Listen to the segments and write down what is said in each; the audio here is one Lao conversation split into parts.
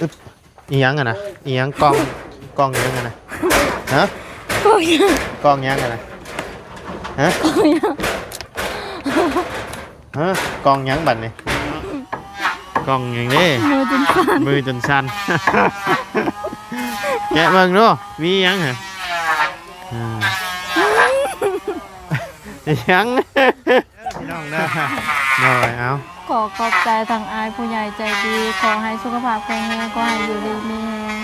ອຶບ ອີ່ຫຍັງຫັ້ນນະ? ອີ່ຫຍັງ? ກ່ອງ ກ່ອງຫຍັງຫັ້ນນະ? ຮະ? ກ່ອງຫຍັງ? ກ່ອງຫຍັງຫັ້ນນະ? ຮະ? ກ່ອງຫຍັງ? ຮະ? ກ່ອງຫຍັງບັດນີ້? ກ່ອງຫຍັງເດ້? ມືຈົນສັ່ນ ມືຈົນສັ່ນ ແກະເບິ່ງດູ ມີຫຍັງຫະ? ອືມ ອີ່ຫຍັງ? ພີ່ນ້ອງເດີ ໂດຍ ເອົາ ຂໍຂອບໃຈທາງອ້າຍຜູ້ໃຫຍ່ໃຈດີ ຂໍໃຫ້ສຸຂະພາບແຂງແຮງ ຂໍໃຫ້ຢູ່ດີມີແຮງ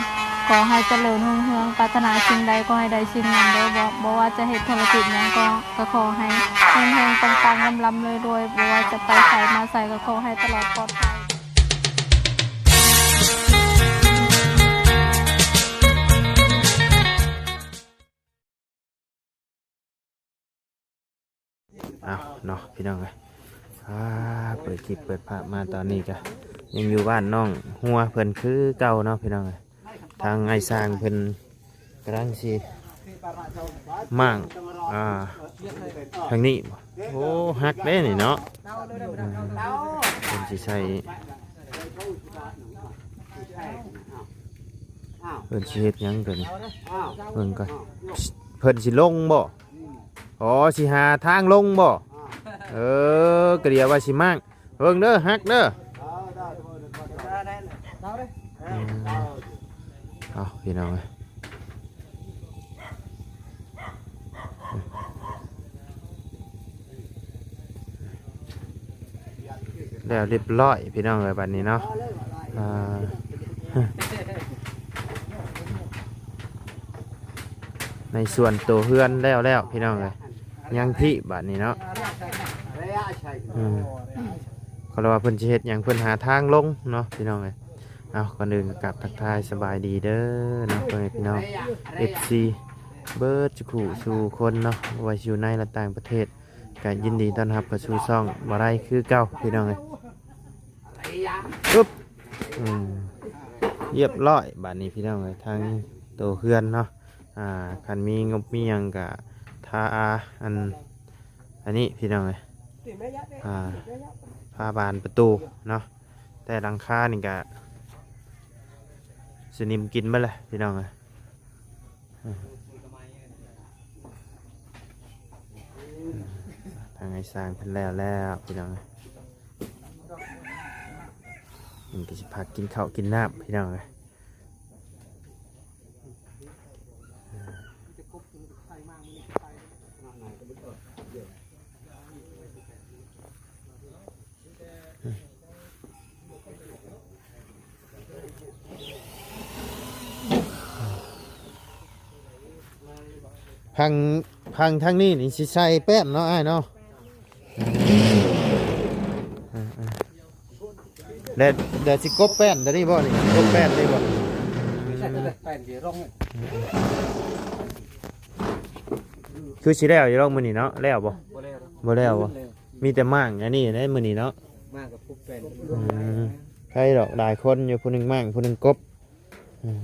ຂໍໃຫ້ຈະເລີນຮຸ່ງເຮືອງ ປາດຖະໜາສິ່ງໃດຂໍໃຫ້ໄດ້ສິ່ງນັ້ນເດີ ບໍ່ ບໍ່ວ່າຈະເຮັດທຸລະກິດຫຍັງກໍ ກໍຂໍໃຫ້ເຮັງໆ ປັງໆ ລ່ຳໆ ລວຍໆ ບໍ່ວ່າຈະໄປໃສມາໃສກໍຂໍໃຫ້ຕະຫຼອດປອດໄພ. ອ້າວເນາະ ພີ່ນ້ອງເອີຍ ອ່າ ເປີດຄລິບເປີດພາບມາຕອນນີ້ກະຍັງຢູ່ບ້ານນ້ອງຫົວເພິ່ນຄືເກົ່າເນາະ ພີ່ນ້ອງເອີຍ ທາງອ້າຍຊ່າງເພິ່ນກຳລັງຊິມ້າງ ອ່າ ທາງນີ້ ໂອ້ ຮັກເດ້ນີ້ເນາະ ອືມ ເພິ່ນຊິໃສ່ ເພິ່ນຊິເຮັດຫຍັງຕົວນີ້ ເບິ່ງກ່ອນ ເພິ່ນຊິລົງບໍ່? ອໍ ຊິຫາທາງລົງບໍ່? ເອີ ກະດຽວວ່າຊິມ້າງ ເບິ່ງເດີ ຮັກເດີ ເອົາ ພີ່ນ້ອງເອີຍ ແລ້ວຮຽບຮ້ອຍ ພີ່ນ້ອງເອີຍ ບັດນີ້ເນາະ ອ່າ ໃນສ່ວນໂຕເຮືອນແລ້ວແລ້ວ ພີ່ນ້ອງເອີຍ ຍັງພີ້ບາດນີ້ເນາະ ອືມ ເຂົາເວົ້າວ່າເພິ່ນຊິເຮັດຫຍັງ ເພິ່ນຫາທາງລົງເນາະ ພີ່ນ້ອງເອີຍ ເອົາ ກ່ອນອື່ນກໍກາບທັກທາຍສະບາຍດີເດີເນາະ ພໍ່ແມ່ພີ່ນ້ອງ ເອັຟຊີ ເບິດສູ່ຄູ່ສູ່ຄົນເນາະ ບໍ່ວ່າຊິຢູ່ໃນ ແລະ ຕ່າງປະເທດ ກໍຍິນດີຕ້ອນຮັບເຂົ້າສູ່ຊ່ອງບໍ່ໄດ້ຄືເກົ່າ ພີ່ນ້ອງເອີຍ ປຶບ ອືມ ຮຽບຮ້ອຍ ບາດນີ້ ພີ່ນ້ອງເອີຍ ທາງໂຕເຮືອນເນາະ ອ່າ ຄັນມີງົບມີຫຍັງກະທາ ອັນ ອັນນີ້ ພີ່ນ້ອງເອີຍ ອ່າ ຝາບານປະຕູເນາະ ແຕ່ຫຼັງຄານີ້ກະສະໜິມກິນເບິດແຫຼະ ພີ່ນ້ອງເອີຍ. ທາງອ້າຍຊ່າງເພິ່ນແລ້ວແລ້ວ ພີ່ນ້ອງ ເພິ່ນກໍຊິພັກກິນເຂົ້າກິນນ້ຳ ພີ່ນ້ອງເອີຍ. ພັງ ພັງທາງນີ້ນີ້ຊິໃສ່ແປ້ນເນາະອ້າຍເນາະ ແລ້ວ ແລ້ວຊິກົບແປ້ນຕົວນີ້ບໍ່ນີ້ ກົບແປ້ນນີ້ບໍ່ ໃສ່ແຕ່ແປ້ນທີ່ລົງ ຄືຊິແລ້ວຢູ່ດອກມື້ນີ້ເນາະ ແລ້ວບໍ່ ບໍ່ແລ້ວ ບໍ່ແລ້ວບໍ່ ມີແຕ່ມ້າງອັນນີ້ແຫຼະມື້ນີ້ເນາະ ມ້າງກັບກົບແປ້ນ ອືມ ໃຜດອກ ຫຼາຍຄົນຢູ່ ຜູ້ໜຶ່ງມ້າງ ຜູ້ໜຶ່ງກົບ ອືມ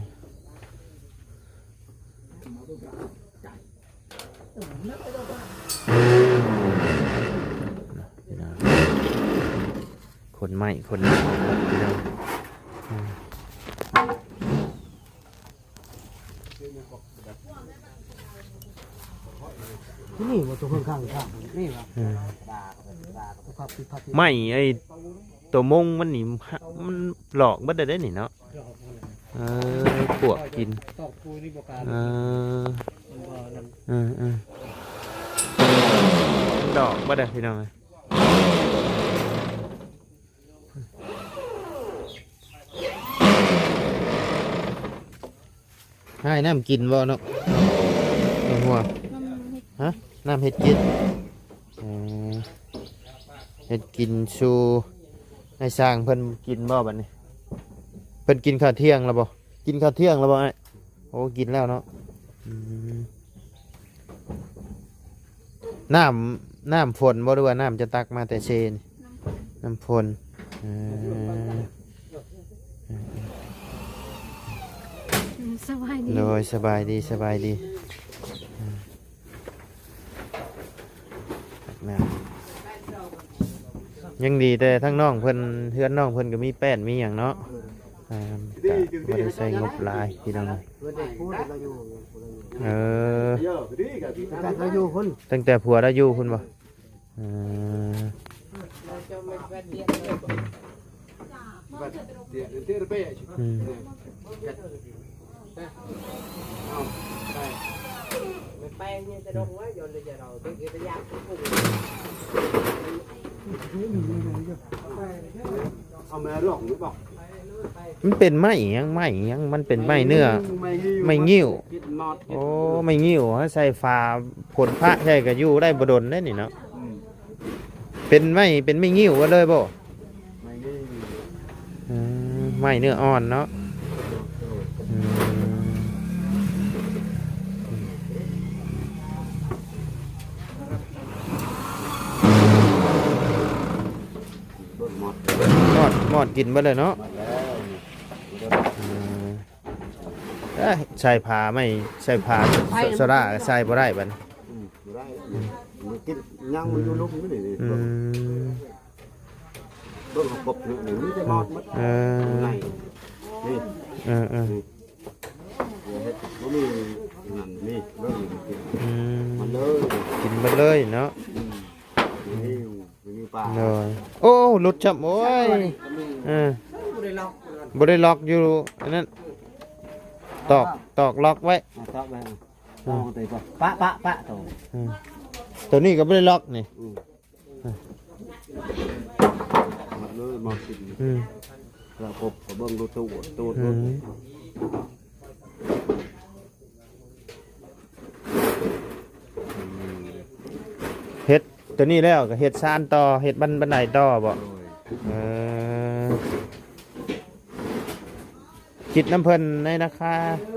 ຂົນໄມ້ ຂົນ ອືມ ທີ່ນີ້ບໍ່ ຕົວເຄິ່ງຂ້າງຂ້າງນີ້ວ່າ ອືມ ໄມ້ໄອ້ຕົວມົງມັນນີ້ ມັນຫຼອກເບິດໄດ້ເດ້ນີ້ເນາະ ເອີ ປວກກິນ ເອີ ເອີໆ ມັນຫຼອກເບິດໄດ້ພີ່ນ້ອງເອີຍ. ໃຫ້ນ້ຳກິນບໍ່ເນາະ ນ້ຳຫົວ ຮະ ນ້ຳເຮັດກິນ ເອີ ເຮັດກິນສູ່ອ້າຍຊ່າງເພິ່ນກິນບໍ່ບັດນີ້ ເພິ່ນກິນເຂົ້າທ່ຽງແລ້ວບໍ່ ກິນເຂົ້າທ່ຽງແລ້ວບໍ່ອ້າຍ ໂອ້ ກິນແລ້ວເນາະ ອືມ. ນ້ຳ ນ້ຳຝົນບໍ່ ຫຼືວ່ານ້ຳຈະຕັກມາແຕ່ເຊນີ້ ນ້ຳຝົນ ນ້ຳຝົນ ເອີ ອືມ ສະບາຍດີ ໂດຍ ສະບາຍດີ ສະບາຍດີ ອືມ ຍັງດີແຕ່ທາງນ້ອງເພິ່ນ ເຮືອນນ້ອງເພິ່ນກໍມີແປ້ນມີຫຍັງເນາະ. ຕາມກະບໍ່ໄດ້ໃຊ້ງົບຫຼາຍພີ່ນ້ອງ. ເອີ ຕັ້ງແຕ່ຜົວລາວຢູ່ພຸ້ນບໍ່? ເອີ ອືມ ມັນເປັນໄມ້ຫຍັງ ໄມ້ຫຍັງ ມັນເປັນໄມ້ເນື້ອ ໄມ້ງິ້ວ ໂອ້ ໄມ້ງິ້ວ ໃສ່ຝາ ຝົນຟ້າໃສ່ກະຢູ່ໄດ້ບໍ່ດົນເດ້ນີ້ເນາະ. ເປັນໄມ້ ເປັນໄມ້ງິ້ວເບິດເລີຍບໍ່? ໄມ້ງິ້ວ ອືມ ໄມ້ເນື້ອອ່ອນເນາະ. ອືມ ມອດ ມອດກິນເບິດເລີຍເນາະ. ອືມ ເອີຍ ໃສ່ຜ້າໄມ້ ໃສ່ຜ້າ ໂຊດາໃສ່ບໍ່ໄດ້ບັດນີ້. ອືມ ບໍ່ໄດ້ ອືມ ມັນກິນຍັງ ມັນຢູ່ລຸ່ມນີ້. ອືມ ເບິ່ງເຮົາກົບນີ້ ມີແຕ່ມອດໝົດ. ເອີ ນີ້ ເອີໆ ນີ້ ເຮັດບໍ່ມີນັ້ນ ນີ້ເບິ່ງ ອືມ ມັນເລີຍ ກິນເບິດເລີຍເນາະ. ອືມ ນີ້ ໂດຍ ໂອ້ ຫຼຸດຊ້ຳ ໂອ້ຍ ເອີ ບໍ່ໄດ້ລັອກ ບໍ່ໄດ້ລັອກຢູ່ອັນນັ້ນ ຕອກ ຕອກລັອກໄວ້ ອາ ຕອກໄວ້ ອືມ ຕອກໄວ້ ປະ ປະ ປະ ໂຕ ອືມ ໂຕນີ້ກໍບໍ່ໄດ້ລັອກນີ້ ອືມ ມັດເລີຍ ມາກິນ ອືມ ແລ້ວກໍເບິ່ງດູ ຕູດ ຕູດ ອືມ ເຮັດໂຕນີ້ແລ້ວກໍເຮັດຊານຕໍ່ ເຮັດບັນ ບັນໄດຕໍ່ບໍ່? ໂດຍ ເອີ ຄິດນຳເພິ່ນໃນລາຄາ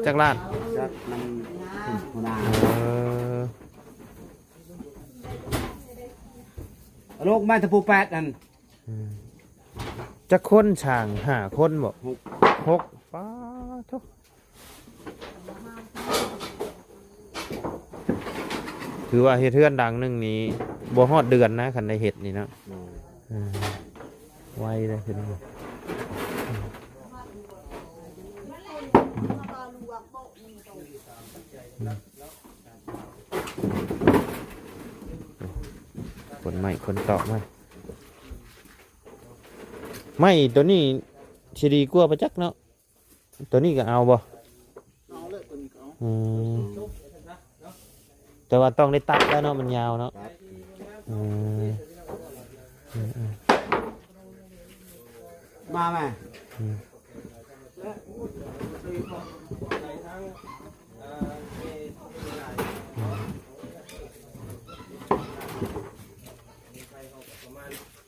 ຈັກລ້ານ? ຈັກນຳຫົວໜ້າ ເອີ ໂລກໄມ້ຕະປູແປດນັ້ນ ອືມ ຈັກຄົນຊ່າງ? ຫ້າຄົນບໍ່? ຫົກ ຫົກ ປາໂທ້. ຖືວ່າເຮັດເຮືອນຫຼັງໜຶ່ງນີ້ບໍ່ຮອດເດືອນນະ ຄັນໄດ້ເຮັດນີ້ເນາະ. ໂດຍ ເອີ ໄວເດ້ ຄືນີ້ ຂົນໄມ້ຂົນຕອກມາ. ໄມ້ໂຕນີ້ຊິດີກວ່າປະຈັກເນາະ. ໂຕນີ້ກໍເອົາບໍ່? ເອົາແຫຼະ ໂຕນີ້ກໍເອົາ. ອືມ ແຕ່ວ່າຕ້ອງໄດ້ຕັດແລ້ວເນາະ ມັນຍາວເນາະ. ຕັດ ອືມ ອືມໆ ມາແມ່ ອືມ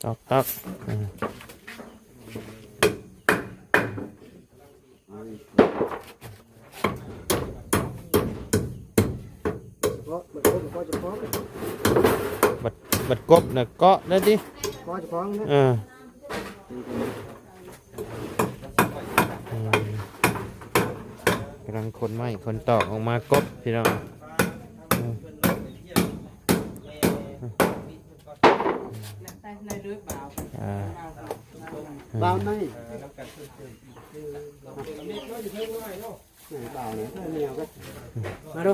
ຕອກໆ ອືມ ເກາະ ບັດກົບກໍຈະຟ້ອງ ບັດ ບັດກົບນະເກາະໄດ້ຕິ ເກາະຈະຟ້ອງນະ ເອີ ອືມ ກຳລັງຂົນໄມ້ຂົນຕອກອອກມາກົບ ພີ່ນ້ອງ ອືມ. ອ່າ ບ່າວໃນ ບ່າວໃນ ມາດູ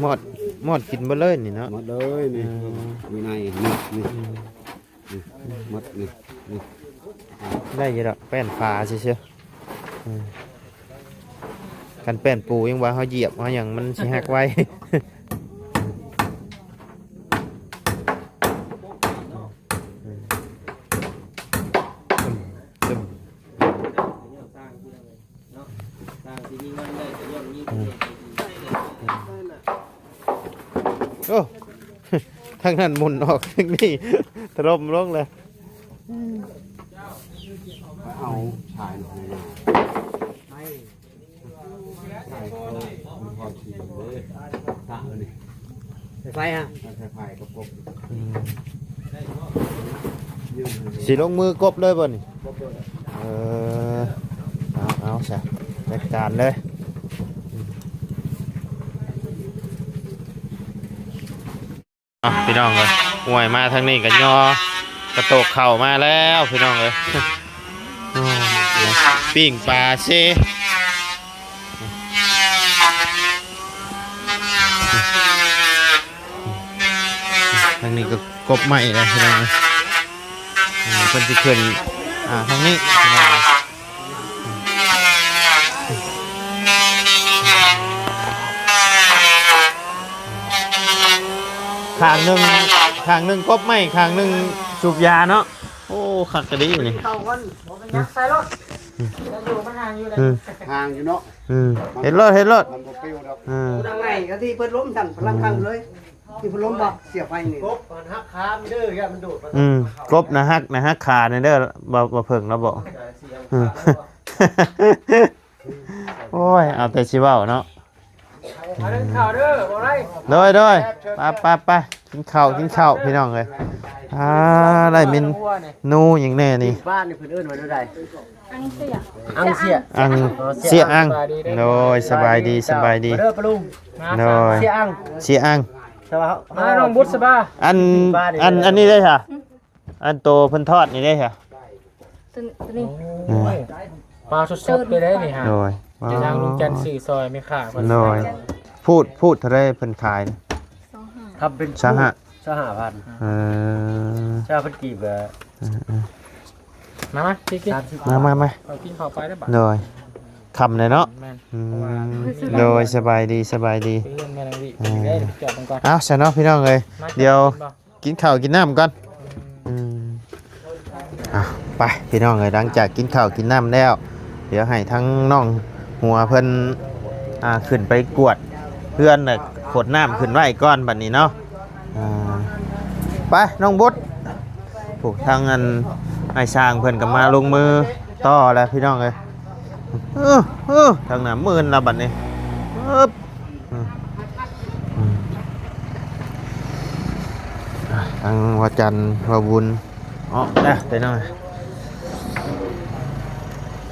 ໝົດ ໝົດກິນເບິດເລີຍນີ້ເນາະ ໝົດເລີຍນີ້ ອືມ ມີໃນໝົດນີ້ ອືມ ນີ້ ໝົດນີ້ ນີ້ ອ່າ ໄດ້ຢູ່ດອກ ແປ້ນຝາຊື່ໆ ອືມ. ຄັນແປ້ນປູຍັງວ່າເຮົາຢຽບເຮົາຫຍັງມັນຊິຫັກໄວ ໂອ້ ທາງນັ້ນໝຸນອອກ ທາງນີ້ຖະຫຼົ່ມລົງເລີຍ ເອົາຊາຍ ໄຟຟ້າຮະ ອືມ ຊິລົງມືກົບເລີຍບໍ່ນີ້? ເອີ ເອົາ ເອົາຊະ ຈັດການເລີຍ ອ່ະ ພີ່ນ້ອງເອີຍ ຫ້ວຍ ມາທາງນີ້ກໍຍໍກະໂຕກເຂົ້າມາແລ້ວ ພີ່ນ້ອງເອີຍ ໂອ້ຍ ເນາະ ປີ້ງປາເຊ. ທາງນີ້ກໍກົບໄມ້ແລ້ວພີ່ນ້ອງເອີຍ. ອ່າ ເພິ່ນຊິຂຶ້ນ ອ່າ ທາງນີ້ພີ່ນ້ອງເອີຍ. ຂ້າງໜຶ່ງ ຂ້າງໜຶ່ງກົບໄມ້ ຂ້າງໜຶ່ງສູບຢາເນາະ. ໂອ້ ຄັກກະດີນີ້. ເຂົ້າກ່ອນ ບໍ່ເປັນຫຍັງ ໃສ່ໂລດ. ອືມ ຢູ່ ມັນຫ່າງຢູ່ເດ້. ອືມ ຫ່າງຢູ່ເນາະ. ອືມ ເຮັດໂລດ ເຮັດໂລດ. ມັນບໍ່ປິວດອກ. ອືມ ທາງໃນກໍທີ່ເປີດລົມຊັ້ນ ພະລັງຄັງເລີຍ. ມີພັດລົມບໍ່? ເສຍໄຟນີ້. ກົບມັນຫັກຄາມັນເດີ ຢ້ານມັນໂດດມາ. ອືມ ກົບນະຫັກ ນະຫັກຄານີ້ເດີ ບໍ່ ບໍ່ເພິ່ງລະບໍ່. ອືມ ໂອ້ຍ ເອົາແຕ່ຊິເວົ້າເນາະ. ມາກິນເຂົ້າເດີ ບໍ່ໄດ້. ໂດຍ ໂດຍ ໄປ ໄປ ໄປ ກິນເຂົ້າ ກິນເຂົ້າ ພີ່ນ້ອງເອີຍ. ອ່າ ໄດ້ເມນູຫຍັງແດ່ນີ້? ບ້ານນີ້ເພິ່ນເອີ້ນວ່າແນວໃດ? ອັງເສຍ ອັງເສຍ ອັງເສຍ ອັງ. ໂດຍ ສະບາຍດີ ສະບາຍດີ ເດີປ້າລຸງ. ໂດຍ ເສຍອັງ ເສຍອັງ. ມາ ນ້ອງບຸດສະບາ. ອັນ ອັນ ອັນນີ້ເດ້ຫະ? ອັນໂຕເພິ່ນທອດນີ້ເດ້ຫະ? ໂຕ ໂຕນີ້. ໂອ້ຍ ປາສົດໆ ເລີຍເດ້ນີ້ຫະ. ໂດຍ ເຈົ້ານາງລຸງຈັນຊື້ຊ່ອຍແມ່ຄ້າເພິ່ນ. ໂດຍ ພູດ ພູດເທົ່າໃດເພິ່ນຂາຍ? ຊາວຫ້າ ຖ້າເປັນ ຊາວຫ້າ ຊາວຫ້າພັນ. ເອີ ຊາວພັນກີບກໍ ເອີ ເອີ ມາ ມາ ກິນ ກິນ ສາມສິບ ມາ ມາ ມາ ເອົາກິນເຂົ້າໄປແລ້ວບາດ. ໂດຍ ຄ່ຳແລ້ວເນາະ. ແມ່ນ ອືມ ເພາະວ່າ ໂດຍ ສະບາຍດີ ສະບາຍດີ. ເອີ ເອົາ ຊະເນາະ ພີ່ນ້ອງເອີຍ ດຽວກິນເຂົ້າກິນນ້ຳກ່ອນ. ອືມ ອ່ະ ໄປ ພີ່ນ້ອງເອີຍ ຫຼັງຈາກກິນເຂົ້າກິນນ້ຳແລ້ວ ດຽວໃຫ້ທາງນ້ອງຫົວເພິ່ນ ອ່າ ຂຶ້ນໄປກວດເຮືອນ ແລະ ຂົນນ້ຳຂຶ້ນໄວ້ກ່ອນບັດນີ້ເນາະ. ອ່າ ໄປ ນ້ອງບຸດ. ໂອ້ ທາງອັນອ້າຍຊ່າງເພິ່ນກໍມາລົງມືຕໍ່ແລ້ວ ພີ່ນ້ອງເອີຍ. ເອີ ເອີ ທາງໜ້າມື່ນລະບັດນີ້. ອຶບ ອືມ ອືມ ອ່າ ທາງວ່າຈັນ ວ່າບຸນ ເອົາ ໄດ້ ໄດ້ໜ້ອຍ.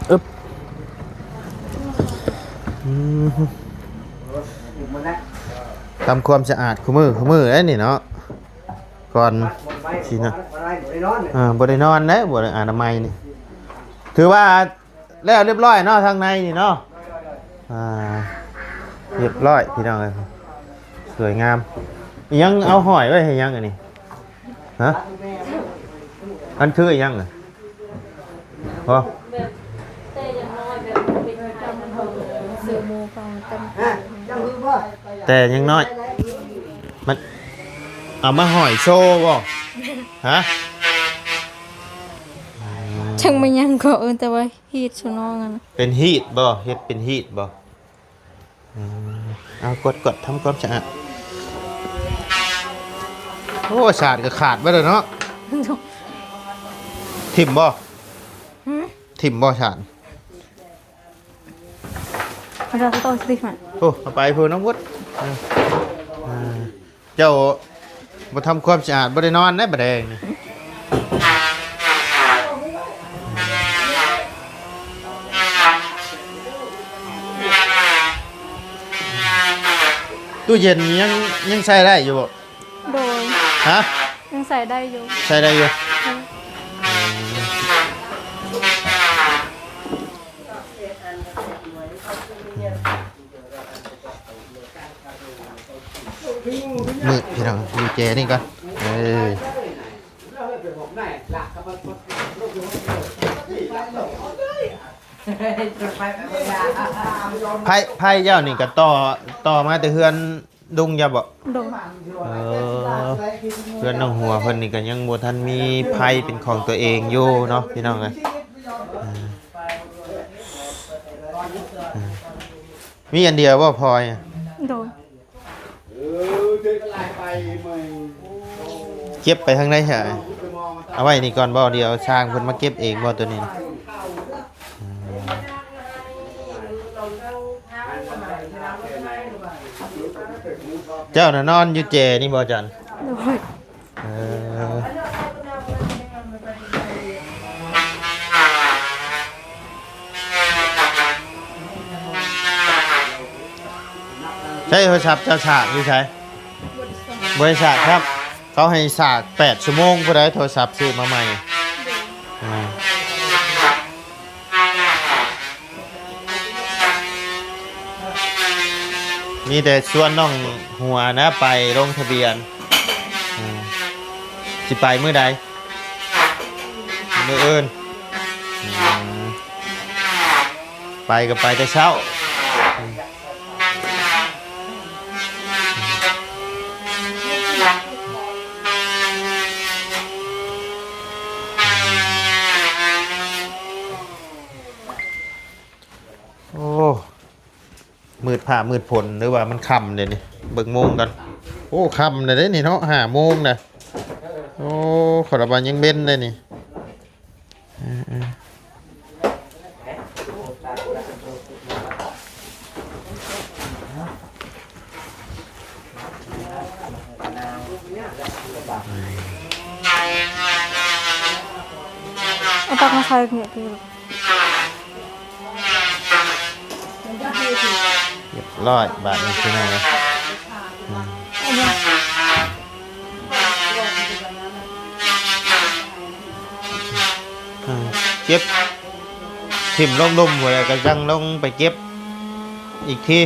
ອຶບ ອືມ ທຳຄວາມສະອາດຄູ່ມື້ ຄູ່ມື້ເດ້ນີ້ເນາະ ກ່ອນຊິນະ. ເອີ ບໍ່ໄດ້ນອນເດ້ ບໍ່ໄດ້ອະນາໄມນີ້ ຖືວ່າ ແລ້ວຮຽບຮ້ອຍເນາະ ທາງໃນນີ້ເນາະ. ອ່າ ຮຽບຮ້ອຍ ພີ່ນ້ອງເອີຍ ສວຍງາມ. ອີຫຍັງເອົາຫ້ອຍໄວ້ໃຫ້ຫຍັງອັນນີ້? ຮະ? ມັນຄືອີຫຍັງ? ບໍ່ ແຕ່ຍັງນ້ອຍ ມັນເອົາມາຫ້ອຍໂຊບໍ່? ຮະ? ຈັກແມ່ນຫຍັງກໍ ເອີ ແຕ່ວ່າ ຮີດສະໜອງຫັ້ນນະ. ເປັນຮີດບໍ່? ເຮັດເປັນຮີດບໍ່? ອືມ ເອົາ ກວດ ກວດ ທຳຄວາມສະອາດ. ໂອ້ ສາດກໍຂາດໄປແລ້ວເນາະ. ຖິ້ມບໍ່? ຫື? ຖິ້ມບໍ່ສາດ? ເອົາ ເອົາ ເອົາ ໂອ້ ເອົາໄປພຸ້ນ ນ້ອງວຸດ. ເອີ ເອີ. ເຈົ້າບໍ່ທຳຄວາມສະອາດ ບໍ່ໄດ້ນອນໄດ້ບາດແດງນີ້. ຕູ້ເຢັນນີ້ຍັງ ຍັງໃຊ້ໄດ້ຢູ່ບໍ່? ໂດຍ. ຮະ? ຍັງໃຊ້ໄດ້ຢູ່. ໃຊ້ໄດ້ຢູ່. ໂດຍ. ອືມ. ມືດ ພີ່ນ້ອງ ຢູ່ແຈນີ້ກ່ອນ. ເອີ ໄຟ ໄຟເຈົ້ານີ້ກໍຕໍ່ ຕໍ່ມາແຕ່ເຮືອນລຸງເຈົ້າບໍ? ໂດຍ. ເອີ ເຮືອນນ້ອງຫົວເພິ່ນນີ້ກໍຍັງບໍ່ທັນມີໄຟເປັນຂອງຕົວເອງຢູ່ເນາະ ພີ່ນ້ອງເອີຍ. ເອີ ເອີ ມີອັນດຽວບໍ່ພອຍ? ໂດຍ. ເກັບໄປທາງໃດຊະ? ເອົາໄວ້ນີ້ກ່ອນບໍ່? ດຽວຊ່າງເພິ່ນມາເກັບເອງບໍ່ ໂຕນີ້ນະ? ເຈົ້ານະນອນຢູ່ແຈນີ້ບໍ່ຈັນ? ໂດຍ. ເອີ ໃຊ້ໂທລະສັບເຈົ້າສາກຢູ່ໃສ? ບໍ່ໄດ້ສາກ. ບໍ່ໄດ້ສາກຄັບ ເຂົາໃຫ້ສາກແປດຊົ່ວໂມງ ຜູ້ໃດໂທລະສັບຊື້ມາໃໝ່. ໂດຍ. ອ່າ. ອືມ. ມີແຕ່ຊວນນ້ອງຫົວນະໄປລົງທະບຽນ. ອືມ ຊິໄປມື້ໃດ? ມື້ອື່ນ. ອືມ ໄປກໍໄປແຕ່ເຊົ້າ. ໂອ້ ມືດຟ້າມືດຝົນ ຫຼືວ່າມັນຄ່ຳເດ້ນີ້. ເບິ່ງໂມງກ່ອນ. ໂອ້ ຄ່ຳແລ້ວເດ້ນີ້ເນາະ ຫ້າໂມງນະ. ໂອ້ ຂ້ອຍລະວ່າຍັງເວັນເດ້ນີ້. ເອີໆ ເອົາຕັກມາໃສ່ເນຍ ຮຽບຮ້ອຍບາດນີ້ພີ່ນ້ອງເອີຍ. ອືມ ເກັບຖິ້ມລົງລຸ່ມພຸ້ນແຫຼະ ກໍຈັ່ງລົງໄປເກັບອີກທີ.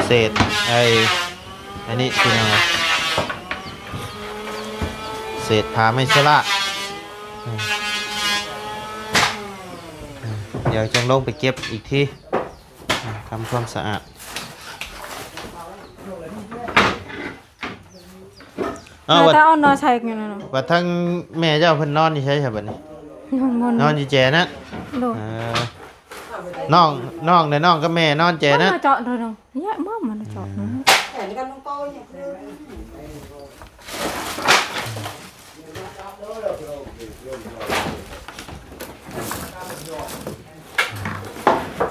ເສດໄອ້ ອັນນີ້ຄືຫຍັງວະ? ເສດຜ້າໄມ້ສະຫຼະ. ອືມ ອືມ ດຽວຈັ່ງລົງໄປເກັບອີກທີ. ອ່າ ທຳຄວາມສະອາດ. ເອົາ ວ່າ ວ່າ ແຕ່ເອົານອນໃສ່ຢູ່ນັ້ນເນາະ ວ່າທາງແມ່ເຈົ້າເພິ່ນນອນຢູ່ໃສຊະບັດນີ້? ນອນ ນອນຢູ່ແຈນັ້ນ. ໂດຍ. ເອີ ນ້ອງ ນ້ອງເດ້ ນ້ອງກັບແມ່ນອນແຈນັ້ນ. ມັນມາເຈາະໂດຍນ້ອງ ຍະມາ ມັນມາເຈາະ. ອືມ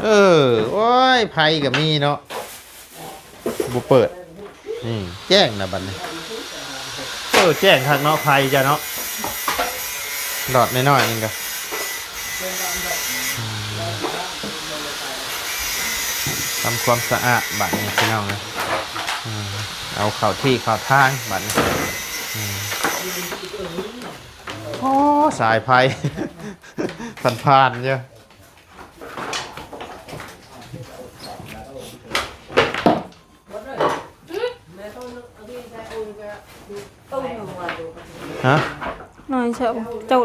ເອີ ໂອ້ຍ ໄຟກໍມີເນາະ ບໍ່ເປີດ. ນີ້ແຈ້ງລະບັດນີ້. ເອີ ແຈ້ງຄັກເນາະ ໄຟເຈົ້າເນາະ ຫຼອດນ້ອຍໆ ໜຶ່ງກໍ ອືມ ທຳຄວາມສະອາດບາດນີ້ພີ່ນ້ອງເອີຍ. ອືມ ເອົາເຂົ້າທີ່ເຂົ້າທາງບາດນີ້. ອືມ ໂອ້ ສາຍໄຟ ຜ່ານໆ ຢູ່. ຮະ? ນ້ອຍເຈົ້າ ເຈົ້າ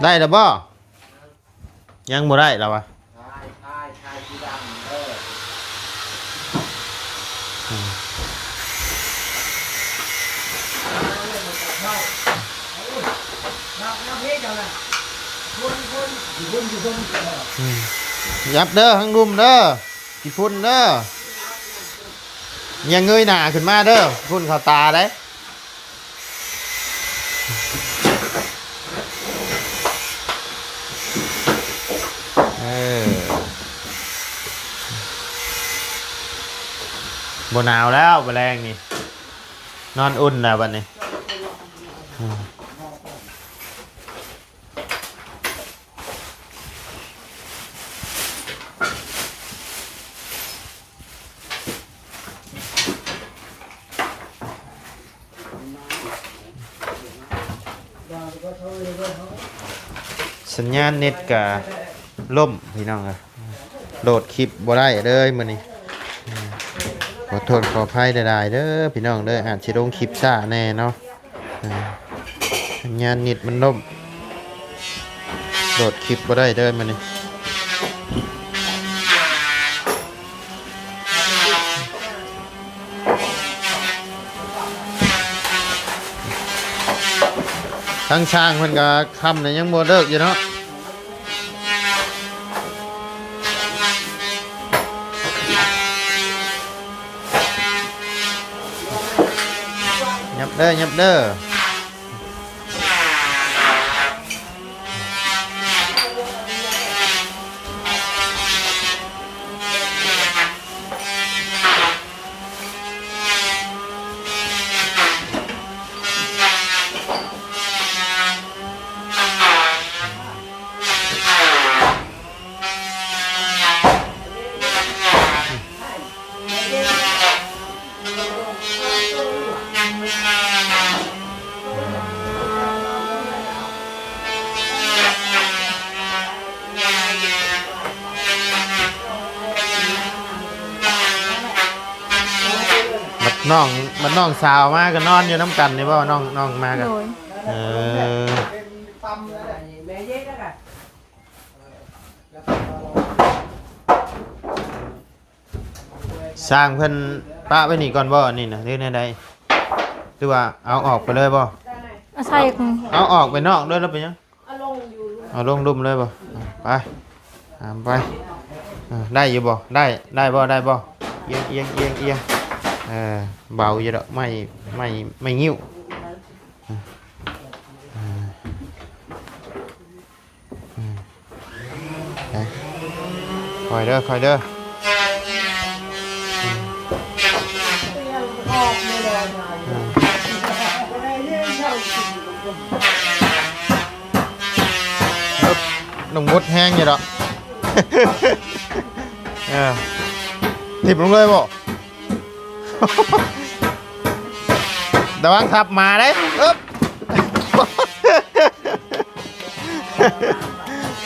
ໄດ້ແລ້ວບໍ່? ຍັງບໍ່ໄດ້ລະວະ. ອືມ ຍັບເດີ ທາງລຸ່ມເດີ ຂີ້ຝຸ່ນເດີ. ຢ່າເງີຍໜ້າຂຶ້ນມາເດີ ຝຸ່ນເຂົ້າຕາເດ້. ເອີ ບໍ່ໜາວແລ້ວ ມື້ແລງນີ້ ນອນອຸ່ນແລ້ວບັດນີ້. ອືມ ສັນຍານເນັດກະລົ້ມພີ່ນ້ອງເອີຍ ໂຫຼດຄລິບບໍ່ໄດ້ເລີຍມື້ນີ້. ຂໍໂທດຂໍອະໄພຫຼາຍໆເດີພີ່ນ້ອງເດີ ອາດຊິລົງຄລິບຊ້າແດ່ເນາະ. ອາ ສັນຍານເນັດມັນລົ້ມ ໂຫຼດຄລິບບໍ່ໄດ້ເດີມື້ນີ້. ທາງຊ່າງເພິ່ນກໍຄ່ຳແລ້ວ ຍັງບໍ່ເລີກຢູ່ເນາະ. ຫຍັບເດີ ຫຍັບເດີ. ນ້ອງ ບັດນ້ອງສາວມາກໍນອນຢູ່ນຳກັນນີ້ບໍ່? ນ້ອງ ນ້ອງມາກໍ ໂດຍ ເອີ ຊ່າງເພິ່ນປະໄວ້ນີ້ກ່ອນບໍ່ ອັນນີ້ນະ ຫຼືແນວໃດ? ຫຼືວ່າເອົາອອກໄປເລີຍບໍ່? ເອົາໃສ່ ເອົາອອກໄປນອກເລີຍ ແລ້ວເປັນຫຍັງ? ເອົາລົງຢູ່ ເອົາລົງລຸ່ມເລີຍບໍ່? ໄປ ຕາມໄປ ເອີ ໄດ້ຢູ່ບໍ່? ໄດ້ ໄດ້ບໍ່? ໄດ້ບໍ່? ອຽງ ອຽງ ອຽງ ອຽງ ເອີ ເບົາຢູ່ດອກ ໄມ້ ໄມ້ ໄມ້ງິ້ວ ເອີ ເອີ ເອີ ໄປ ຄ່ອຍເດີ ຄ່ອຍເດີ ເອີ ເອີ ເອີ ນ້ອງມົດແຮງຢູ່ດອກ ເອີ ຖິ້ມລົງເລີຍບໍ່? ລະວັງທັບໝາເດ້ ອຶບ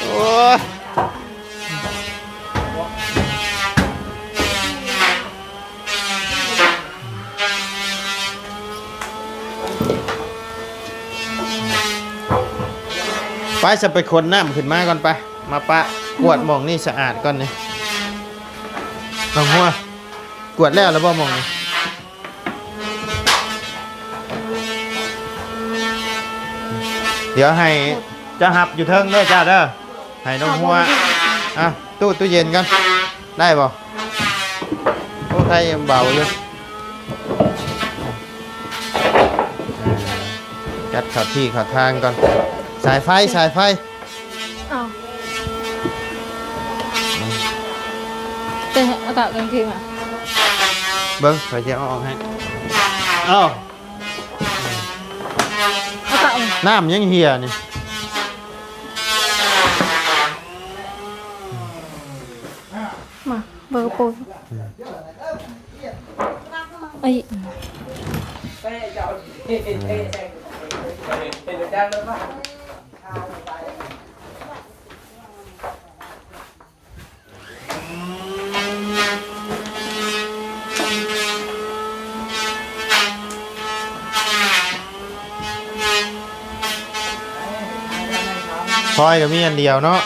ໂອ້ຍ ໄປ ສະ ໄປຂົນນ້ຳຂຶ້ນມາກ່ອນ ໄປ ມາປະ ກວດໝ່ອງນີ້ສະອາດກ່ອນນີ້ ນ້ອງຫົວ ກວດແລ້ວລະບໍ່ໝ່ອງນີ້? ດຽວໃຫ້ເຈົ້າຮັບຢູ່ເທິງເດີເຈົ້າເດີ ໃຫ້ນ້ອງຫົວ ອ່ະ ຕູ້ ຕູ້ເຢັນກ່ອນ ໄດ້ບໍ່? ໂອ້ ໄດ້ເບົາຢູ່ ຈັດເຂົ້າທີ່ເຂົ້າທາງກ່ອນ ສາຍໄຟ ສາຍໄຟ ອ້າວ ເປັນອາກາດກາງຄືນອະ ເບິ່ງ ຂ້ອຍຊິເອົາອອກໃຫ້ ເອົ້າ ອາກາດ ນ້ຳຍັງເຫ່ຍນີ້ ມາ ເບິ່ງກະໂປງ ອືມ ເອີຍ ພອຍກໍມີອັນດຽວເນາະ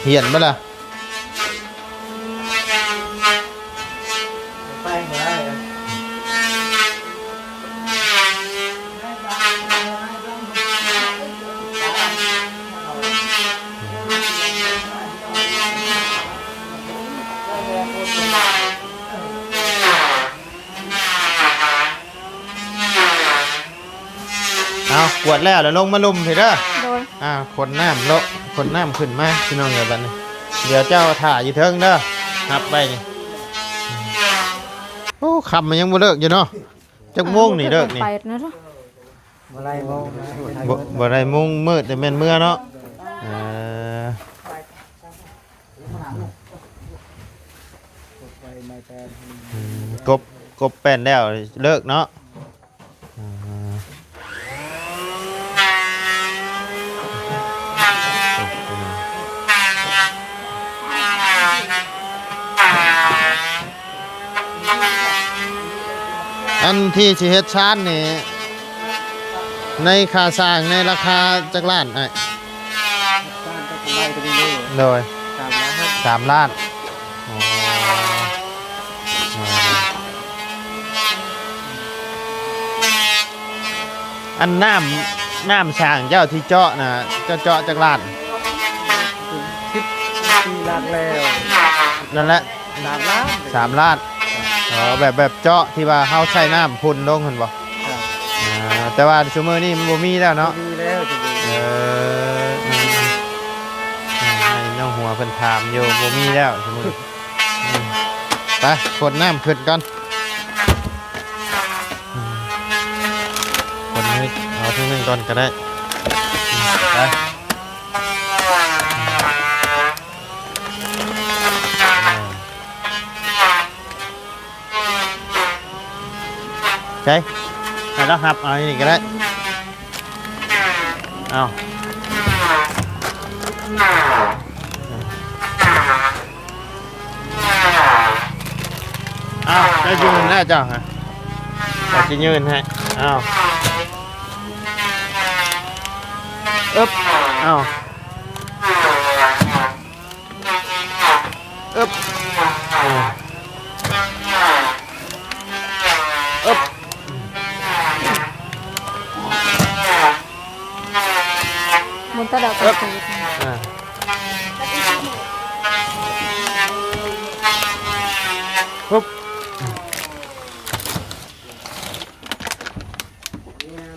ຫ້ຽນບໍ່ລະ? ເອົາ ກວດແລ້ວ ແລ້ວລົງມາລຸ່ມພີ້ເດີ ໂດຍ ອ່າ ຂົນນ້ຳເນາະ ຂົນນ້ຳຂຶ້ນມາ ພີ່ນ້ອງເອີຍ ບັດນີ້ ດຽວເຈົ້າຖ້າຢູ່ເທິງເດີ ຮັບໄວ້ນີ້ ໂອ້ ຄ່ຳມັນຍັງບໍ່ເລີກຢູ່ເນາະ ຈັກໂມງນີ້ເລີກນີ້? ບໍ່ໄດ້ໂມງ ບໍ່ ບໍ່ໄດ້ໂມງມືດ ແຕ່ແມ່ນເມືອເນາະ ເອີ ອືມ ກົບ ກົບແປ້ນແລ້ວເລີກເນາະ ອືມ ອັນທີ່ຊິເຮັດຊານນີ້ ໃນຄ່າສ້າງໃນລາຄາຈັກລ້ານອ້າຍ? ໂດຍ ສາມລ້ານ ໂອ້ ອັນນ້ຳ ນ້ຳສ້າງເຈົ້າທີ່ເຈາະນະ ເຈົ້າເຈາະຈັກລ້ານ? ສິບສີ່ຫຼັກແລ້ວ ນັ້ນແຫຼະ ສາມລ້ານ ສາມລ້ານ ອໍ ແບບ ແບບເຈາະທີ່ວ່າເຮົາໃສ່ນ້ຳພຸ່ນລົງຫັ້ນບໍ່? ອ່າ ແຕ່ວ່າຊຸມື້ນີ້ມັນບໍ່ມີແລ້ວເນາະ ບໍ່ມີແລ້ວຊຸມື້ ເອີ ເອີ ໃຫ້ນ້ອງຫົວເພິ່ນຖາມຢູ່ ບໍ່ມີແລ້ວຊຸມື້ ໄປ ຂົນນ້ຳຂຶ້ນກ່ອນ ຂົນໃຫ້ເອົາທາງນັ້ນກ່ອນກໍໄດ້ ໄປ. ໃສ່ ໃຫ້ລາວຮັບເອົານີ້ກໍໄດ້ ເອົາ ເອົາ ຈະຢືນແລ້ວເຈົ້າຮະ ຂ້ອຍຊິຢືນໃຫ້. ອ້າວ ອຶບ ອ້າວ ອຶບ ອາ ອຶບ ໝູນຕະດອກ ອຶບ ອາ ອຶບ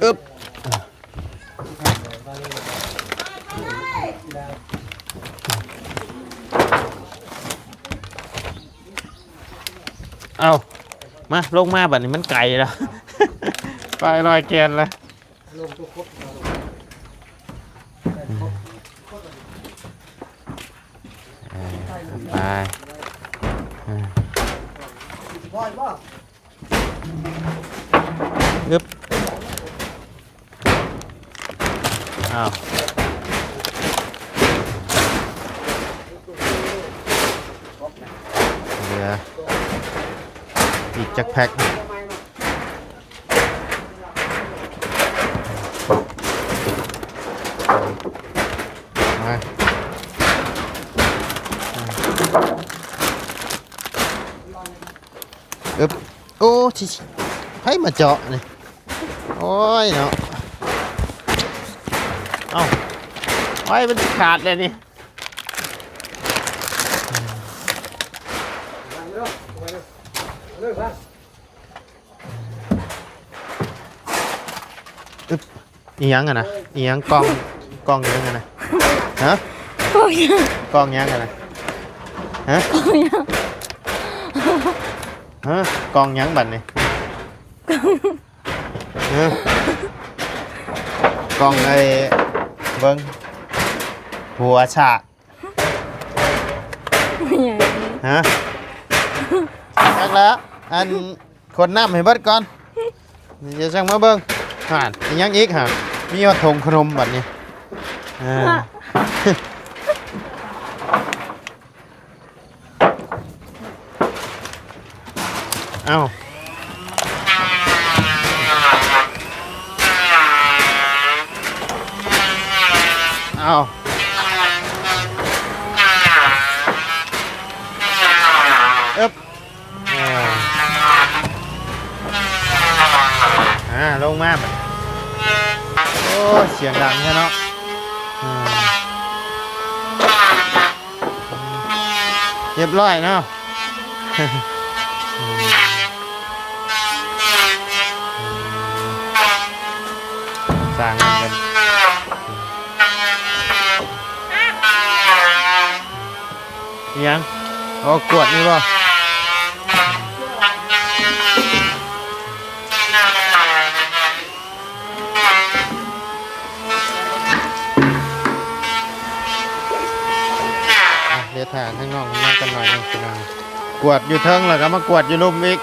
ອຶບ. ເອົາ ມາ ລົງມາ ບັດນີ້ມັນໄກແລ້ວ ໄປລອຍແກ່ນແລ້ວ. ເອີ ໄປ ເອີ ອຶບ ອ້າວ ເຫຼືອອີກຈັກແພັກ ມາ ອຶບ ໂອ້ ຊິ ໃຜມາເຈາະນີ້ ໂອ້ຍເນາະ ເອົ້າ ໂອ້ຍ ມັນຂາດແລ້ວນີ້ ອຶບ. ອີຫຍັງຫັ້ນນະ? ອີຫຍັງ? ກ່ອງ ກ່ອງຫຍັງຫັ້ນນະ? ຮະ? ກ່ອງຫຍັງ? ກ່ອງຫຍັງຫັ້ນນະ? ຮະ? ກ່ອງຫຍັງ? ຮະ? ກ່ອງຫຍັງບັດນີ້? ຮະ? ກ່ອງໄອ້ ເບິ່ງ ຫົວສາກ ອີຫຍັງ? ຮະ? ຈັກແລ້ວ ອັນ ຂົນນ້ຳໃຫ້ເບິດກ່ອນ ດຽວຈັ່ງມາເບິ່ງ. ຫັ້ນ ອີຫຍັງອີກຫະ? ມີຮອດຖົງຂະໜົມບັດນີ້ ເອີ ເອົ້າ ເອົ້າ ອຶບ ເອີ ອາ ລົງມາບັດ ໂອ້ ສຽງດັງແທ້ເນາະ ອາ ຮຽບຮ້ອຍເນາະ ສ້າງເງິນກັນ. ອີຫຍັງ? ອໍ ກວດນີ້ບໍ່? ອ່ະ ດຽວຖ້າທາງນ້ອງເພິ່ນມາກັນໜ້ອຍໜຶ່ງ ພີ່ນ້ອງ. ກວດຢູ່ເທິງ ແລ້ວກໍມາກວດຢູ່ລຸ່ມອີກ.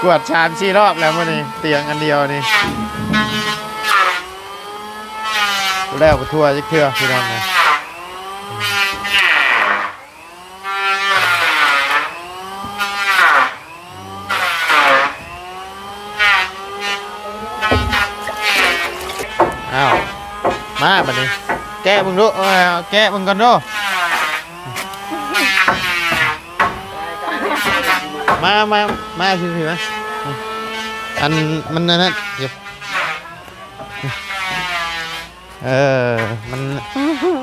ກວດສາມສີ່ລອບແລ້ວມື້ນີ້ ຕຽງອັນດຽວນີ້. ບໍ່ແລ້ວບໍ່ທົ່ວຈັກເທື່ອ ພີ່ນ້ອງເອີຍ. ອ້າວ ມາບັດນີ້ ແກະເບິ່ງດູ ເອີ ແກະເບິ່ງກ່ອນດູ. ມາ ມາ ມາ ພີ່ໆ ມາ. ອັນ ມັນອັນນັ້ນ ເອີ ມັນ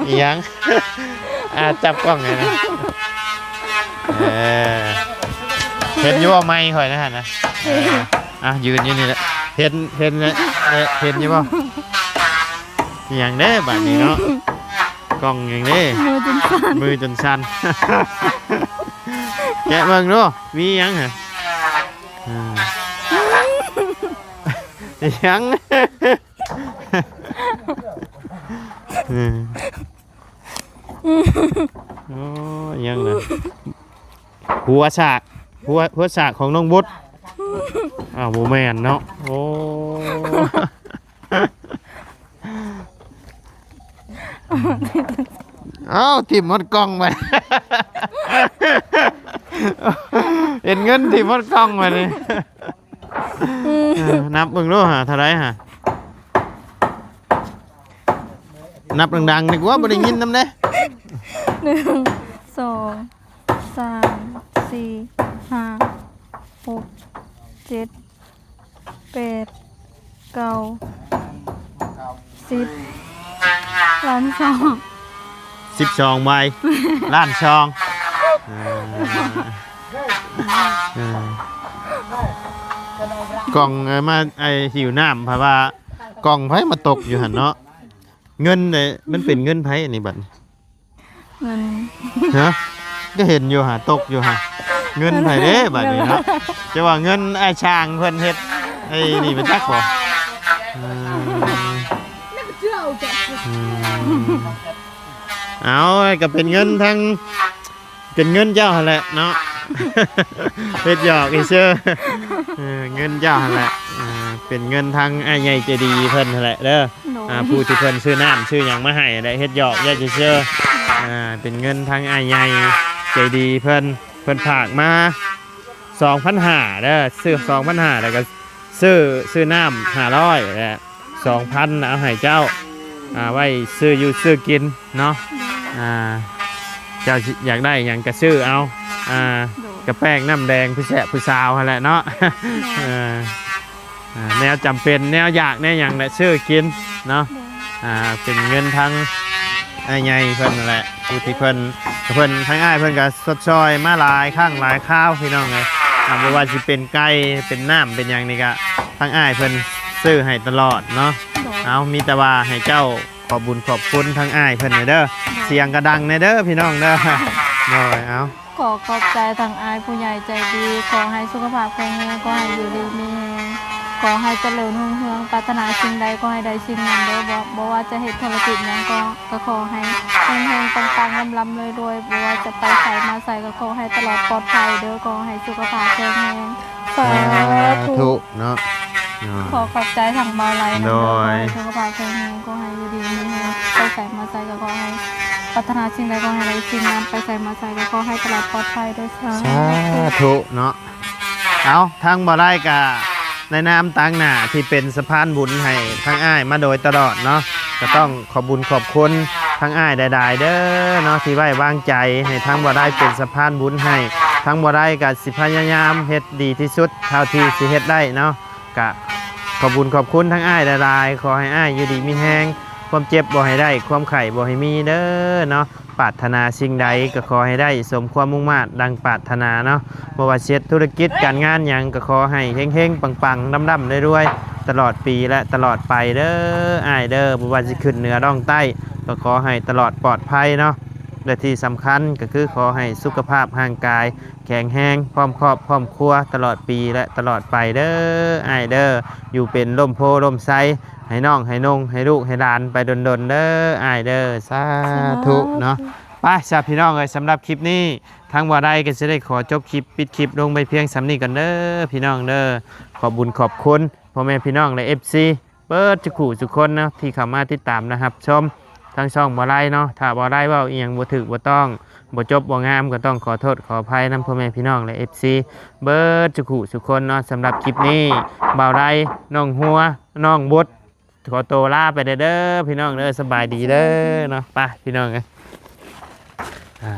ອີຫຍັງ? ອ່າ ຈັບກ້ອງໃຫ້ນະ. ເອີ ເຫັນຢູ່ບໍ່ ໄມຂ້ອຍນະຫັ້ນນະ? ເອີ ອ່ະ ຢືນຢູ່ນີ້ແຫຼະ ເຫັນ ເຫັນ ເຫັນຢູ່ບໍ່? ອີຫຍັງເດ້ບາດນີ້ເນາະ ກ້ອງຫຍັງເດ້? ມືຈົນສັ່ນ ມືຈົນສັ່ນ. ແກະເບິ່ງດູ ມີຫຍັງຫະ? ອ່າ ອີຫຍັງ? ເອີ ໂອ້ ອີຫຍັງນະ? ຫົວສາກ ຫົວ ຫົວສາກຂອງນ້ອງບຸດ. ອ້າວ ບໍ່ແມ່ນເນາະ. ໂອ້ ອ້າວ ຖິ້ມໝົດກ່ອງໄປ. ເຫັນເງິນທີ່ໝົດກ່ອງບັດນີ້. ອືມ ເອີ ນັບເບິ່ງດູຫາເທົ່າໃດຫາ. ນັບດັງໆ ນຶກວ່າບໍ່ໄດ້ຍິນນຳເດ້. ໜຶ່ງ ສອງ ສາມ ສີ່ ຫ້າ ຫົກ ເຈັດ ແປດ ເກົ້າ ສິບ ລ້ານສອງ ສິບສອງໃບ ລ້ານສອງ. ເອີ ເອີ ກ່ອງ ເອີ ມາ ໄອ້ ຫິວນ້ຳ ເພາະວ່າກ່ອງໃຜມາຕົກຢູ່ຫັ້ນເນາະ. ເງິນເດ້ ມັນເປັນເງິນໃຜອັນນີ້ບັດນີ້? ເງິນ ຮະ? ກໍເຫັນຢູ່ຫາ ຕົກຢູ່ຫາ ເງິນໃຜເດ້ບັດນີ້ເນາະ? ຈະວ່າເງິນອ້າຍຊ່າງເພິ່ນເຮັດໄອ້ນີ້ໄປຈັກບໍ່? ອືມ ອືມ ເອົາ ກໍເປັນເງິນທັງ ເປັນເງິນເຈົ້າຫັ້ນແຫຼະເນາະ ເຮັດຫຍອກຊື່ໆ. ເອີ ເງິນເຈົ້າຫັ້ນແຫຼະ ເປັນເງິນທາງອ້າຍໃຫຍ່ໃຈດີເພິ່ນຫັ້ນແຫຼະເດີ. ໂດຍ ອ່າ ຜູ້ທີ່ເພິ່ນຊື້ນ້ຳຊື້ຫຍັງມາໃຫ້ແຫຼະ ເຮັດຫຍອກເຊີຍໆ. ອ່າ ເປັນເງິນທາງອ້າຍໃຫຍ່ໃຈດີເພິ່ນ ເພິ່ນຝາກມາສອງພັນຫ້າເດີ ຊື້ສອງພັນຫ້າ ແລ້ວກໍຊື້ ຊື້ນ້ຳຫ້າຮ້ອຍ ແລະ ສອງພັນ ເອົາໃຫ້ເຈົ້າ ອ່າ ໄວ້ຊື້ຢູ່ຊື້ກິນເນາະ. ໂດຍ ອ່າ ເຈົ້າຊິຢາກໄດ້ຫຍັງກໍຊື້ເອົາ ອ່າ ໂດຍ ກະແປ້ງນ້ຳແດງ ຜູ້ແຊະຜູ້ສາວຫັ້ນແຫຼະເນາະ. ໂດຍ ເອີ ອ່າ ແນວຈຳເປັນ ແນວຢາກແນວຫຍັງແຫຼະ ຊື້ກິນເນາະ. ໂດຍ ອ່າ ເປັນເງິນທາງອ້າຍໃຫຍ່ເພິ່ນນັ້ນແຫຼະ ຜູ້ທີ່ເພິ່ນ ເພິ່ນ ທາງອ້າຍເພິ່ນກໍຊົດຊ່ອຍມາຫຼາຍຄັ້ງຫຼາຍຄາວ ພີ່ນ້ອງເອີຍ. ອ່າ ບໍ່ວ່າຊິເປັນໄກ່ ເປັນນ້ຳ ເປັນຫຍັງນີ້ກໍ ທາງອ້າຍເພິ່ນຊື້ໃຫ້ຕະຫຼອດເນາະ. ໂດຍ ເອົາ ມີແຕ່ວ່າໃຫ້ເຈົ້າຂອບບຸນຂອບຄຸນທາງອ້າຍເພິ່ນແດ່ເດີ. ໂດຍ ສຽງກໍດັງແດ່ເດີ ພີ່ນ້ອງເດີ. ໂດຍ ເອົາ ຂໍຂອບໃຈທາງອ້າຍຜູ້ໃຫຍ່ໃຈດີ ຂໍໃຫ້ສຸຂະພາບແຂງແຮງ ຂໍໃຫ້ຢູ່ດີມີແຮງ ຂໍໃຫ້ຈະເລີນຮຸ່ງເຮືອງ ປາດຖະໜາສິ່ງໃດຂໍໃຫ້ໄດ້ສິ່ງນັ້ນເດີ. ບໍ່ ບໍ່ວ່າຈະເຮັດທຸລະກິດຫຍັງກໍ ກໍຂໍໃຫ້ເຮັງໆ ປັງໆ ລ່ຳໆ ລວຍໆ ບໍ່ວ່າຈະໄປໃສມາໃສກໍຂໍໃຫ້ຕະຫຼອດປອດໄພເດີ ຂໍໃຫ້ສຸຂະພາບແຂງແຮງ. ສາທຸ ສາທຸເນາະ. ຂໍຂອບໃຈທາງບ່າວໄລນຳເດີ. ໂດຍ ຂໍໃຫ້ສຸຂະພາບແຂງແຮງ ຂໍໃຫ້ຢູ່ດີມີແຮງ ໄປໃສມາໃສກໍຂໍໃຫ້ປາດຖະໜາສິ່ງໃດຂໍໃຫ້ໄດ້ສິ່ງນັ້ນ ໄປໃສມາໃສກໍຂໍໃຫ້ຕະຫຼອດປອດໄພເດີ. ສາ ສາທຸເນາະ. ເອົາ ທາງບ່າວໄລກໍ ໃນນາມຕາງໜ້າທີ່ເປັນສະພານບຸນໃຫ້ທາງອ້າຍມາໂດຍຕະຫຼອດເນາະ ກໍຕ້ອງຂອບບຸນຂອບຄຸນທາງອ້າຍຫຼາຍໆເດີເນາະ ທີ່ໄວ້ວາງໃຈໃຫ້ທາງບ່າວໄລເປັນສະພານບຸນໃຫ້. ທາງບ່າວໄລກໍຊິພະຍາຍາມເຮັດດີທີ່ສຸດເທົ່າທີ່ຊິເຮັດໄດ້ເນາະ. ກະຂອບບຸນຂອບຄຸນທາງອ້າຍຫຼາຍໆ ຂໍໃຫ້ອ້າຍຢູ່ດີມີແຮງ ຄວາມເຈັບບໍ່ໃຫ້ໄດ້ ຄວາມໄຂ້ບໍ່ໃຫ້ມີເດີເນາະ. ປາດຖະໜາສິ່ງໃດກໍຂໍໃຫ້ໄດ້ສົມຄວາມມຸ່ງມາດດັ່ງປາດຖະໜາເນາະ. ບໍ່ວ່າຊິເຮັດທຸລະກິດການງານຫຍັງ ກໍຂໍໃຫ້ເຮັງໆ ປັງໆ ລ່ຳໆ ລວຍໆ ຕະຫຼອດປີ ແລະ ຕະຫຼອດໄປເດີອ້າຍເດີ. ບໍ່ວ່າຊິຂຶ້ນເໜືອລ່ອງໃຕ້ ກໍຂໍໃຫ້ຕະຫຼອດປອດໄພເນາະ ແລະ ທີ່ສຳຄັນກໍຄືຂໍໃຫ້ສຸຂະພາບຮ່າງກາຍແຂງແຮງ ພ້ອມຄອບພ້ອມຄົວ ຕະຫຼອດປີ ແລະ ຕະຫຼອດໄປເດີອ້າຍເດີ. ຢູ່ເປັນຮົ່ມໂພຮົ່ມໄຊ ໃຫ້ນ້ອງໃຫ້ນຸ່ງ ໃຫ້ລູກໃຫ້ຫຼານໄປດົນໆ ເດີອ້າຍເດີ. ສາທຸເນາະ. ສາທຸ. ໄປຊະພີ່ນ້ອງເອີຍ ສຳລັບຄລິບນີ້ ທາງບ່າວໄລກໍຊິໄດ້ຂໍຈົບຄລິບ ປິດຄລິບລົງໄປພຽງສ່ຳນີ້ກ່ອນເດີພີ່ນ້ອງເດີ. ຂອບບຸນຂອບຄຸນພໍ່ແມ່ພີ່ນ້ອງ ແລະ ເອັຟຊີ ເບິດທຸກຜູ້ທຸກຄົນເນາະ ທີ່ເຂົ້າມາຕິດຕາມ ແລະ ຮັບຊົມທາງຊ່ອງບ່າວໄລເນາະ. ຖ້າບ່າວໄລເວົ້າອີ່ຫຍັງບໍ່ຖືກບໍ່ຕ້ອງ ບໍ່ຈົບບໍ່ງາມ ກໍຕ້ອງຂໍໂທດຂໍອະໄພນຳພໍ່ແມ່ພີ່ນ້ອງ ແລະ ເອັຟຊີ ເບິດທຸກຜູ້ທຸກຄົນເນາະ. ສຳລັບຄລິບນີ້ ບ່າວໄລ ນ້ອງຫົວ ນ້ອງບົດ ຂໍໂຕລາໄປແດ່ເດີພີ່ນ້ອງເດີ. ສະບາຍດີເດີເນາະ. ໄປພີ່ນ້ອງເອີຍ ອ່າ